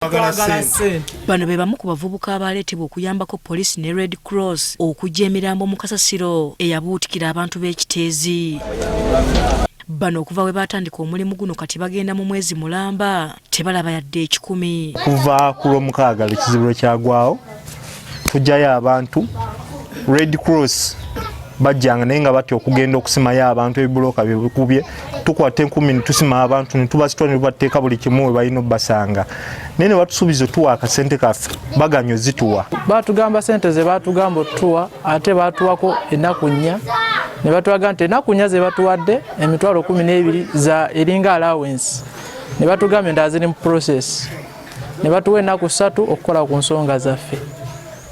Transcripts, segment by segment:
Bano be bamu ku bavubuka abaleetebwa okuyambako poliisi ne Red Cross okuggya emirambo mu kasasiro eyabuutikira abantu b'e Kiteezi. Bano okuva we baatandika omulimu guno kati bagenda mu mwezi mulamba tebalaba yadde ekikumi. Kuva ku Lwomukaaga ekizibu lwe kyagwawo tujjayo abantu Red Cross bajjanga naye nga batya okugenda okusimayo abantu ebibuloka byebikubye tukwata enkumi netusima abantu netubasitwa netubateeka buli kimu we balina obbasanga naye ne batusuubiza otuwa akasente kaffe baganya ozituwa. Batugamba sente ze batugamba otutuwa ate batuwako ennaku nnya ne batulaga nti ennaku nnya ze batuwadde 120,000 za eringa allowance ne batugamba endala ziri mu process ne batuwa ennaku 3 okukola ku nsonga zaffe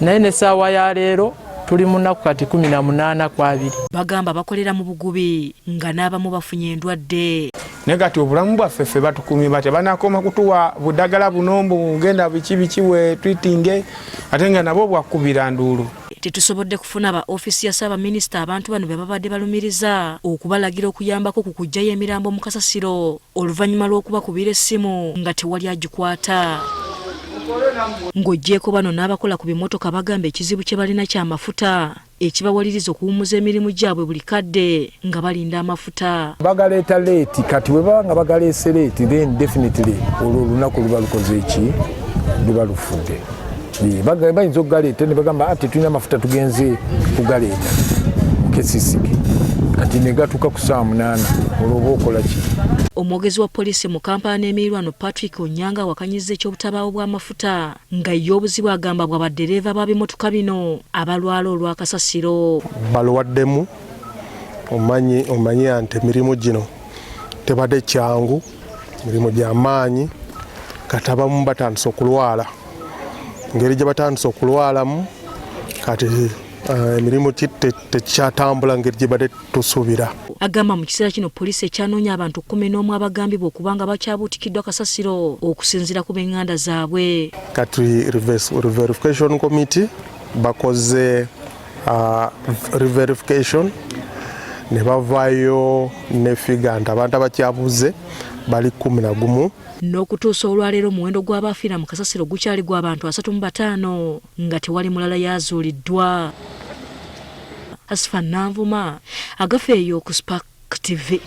naye n'essaawa ya leero tuli mu nnaku kati 18 ku 20. Bagamba bakolera mu bugubi nga n'abamu bafunye endwadde. Naye kati obulamu bwaffe ffe batukumye batya, banakoma kutuwa budagala buno mbu genda biki biki we twitinge ate nga nabo bwakubira nduulu. Tetusobodde kufuna ba ofiisi ya Ssaabaminisita abantu bano be babadde balumiriza okubalagira okuyambako ku kuggyayo emirambo mu kasasiro oluvannyuma lw'okubakubira essimu nga tewali agikwata. Ng'oggyeeko bano n'abakola ku bimotoka bagamba ekizibu kye balina kya mafuta ekibawaliriza okuwummuza emirimu gyabwe buli kadde nga balinda amafuta. Bagaleeta leeti, kati bwe baba nga bagaleese leeti then definitely olwo olunaku luba lukoze ki, luba lufudde. Bayinza okugaleeta ne bagamba ati tulina amafuta tugenze kugaleeta mukesisike kati ne gatuuka ku ssaawa 8 olwo oba okola ki? Omwogezi wa poliisi mu Kampala n'emirirwano Patrick Onyango awakanyizza eky'obutabaawo bw'amafuta nga ye obuzibu agamba bwa baddereeva ba bimotoka bino abalwala olw'akasasiro. Balwaddemu omanyi nti emirimu gino tebadde kyangu, mirimu gya maanyi, kati abamu batandise okulwala. Engeri gye batandise okulwalamu kati emirimu tekyatambula ngeri gye badde tusuubira. Agamba mu kiseera kino poliisi ekyanoonya abantu 11 abagambibwa okuba nga bakyabuutikiddwa kasasiro okusinziira ku b'enganda zaabwe. Kati Reverification Committee bakoze reverification ne bavaayo ne figa nti abantu abakyabuze bali 11. N'okutuusa olwaleero omuwendo gw'abafiira mu kasasiro gukyali gwa bantu 35 nga tewali mulala yazuuliddwa. Asifa Nanvuma, Agafeeyo ku Spark TV.